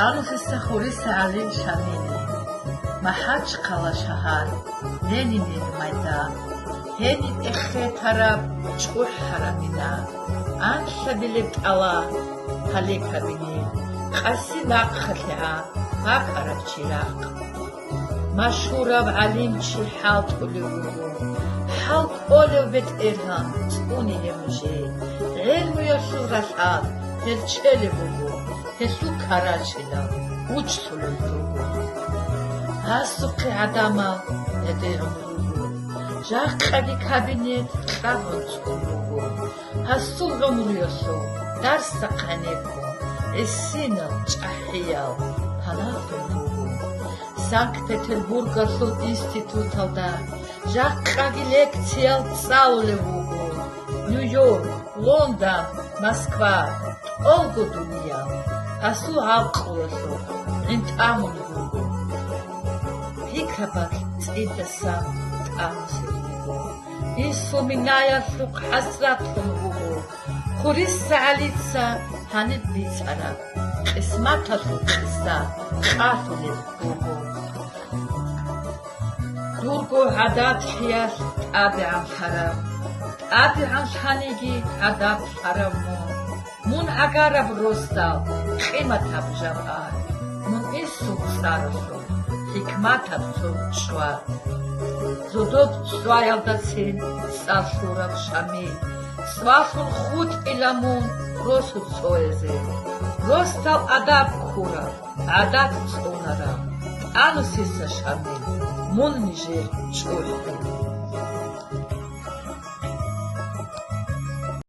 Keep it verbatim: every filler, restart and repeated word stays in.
Анусица Хуриса ГӀалил Шамилин. МахӀачхъала шагьар, Ленинил майда, гьениб эхетараб чӀухӀ хӀарамина, анлъабилеб тӀала, гьале кабине, къаси нахъалъе гӀа, бакӀараб чирахъ. Машгьурав гӀалимчи хӀалтӀулев вуго, хӀал кӀолев бетӀергьан цӀуне гьев нужее. ГӀелмуялъул ралъад гьел чӀелеб буго, гьелъул карачила учлъулел руго. Гьасухъе гӀадамал гьедегӀун руго, жакъаги кабинет кьабун цӀун буго. Гьасул гӀумруялъул дарсахъ гьанибго гӀисинал чӀахӀиял панагьун буго. Санкт-Петербургалъул институталда жакъаги лекциял цӀалулев вуго. Нью-Йорк, Лондон, Москва, тӀолго дуниял гьасул гӀалкъуялъухъ гӀин тӀамун буго. Пикрабалъ цӀидасан тӀамусеб буго. Инсул минаялъухъ хӀасратлъун вуго. Хуриса ГӀалица гьаниб бицараб къисматалъул къиса къалъулеб буго. Дурго гӀадат лъиялъ тӀадегӀанлъарав, тӀадегӀанлъаниги гӀадат лъарав мун. Мун гӀагараб росдал къиматаб жапар, мун инсул цӀаралъул хӀикматаб цо чӀвар. Зодоб цӀваялдацин цӀар лъурав Шамил, цӀвалъун хутӀила мун росул цоязе. Росдал адаб ккурав, гӀадат цӀунарав, тӀанусиса Шамил, мун нижер чӀухӀи.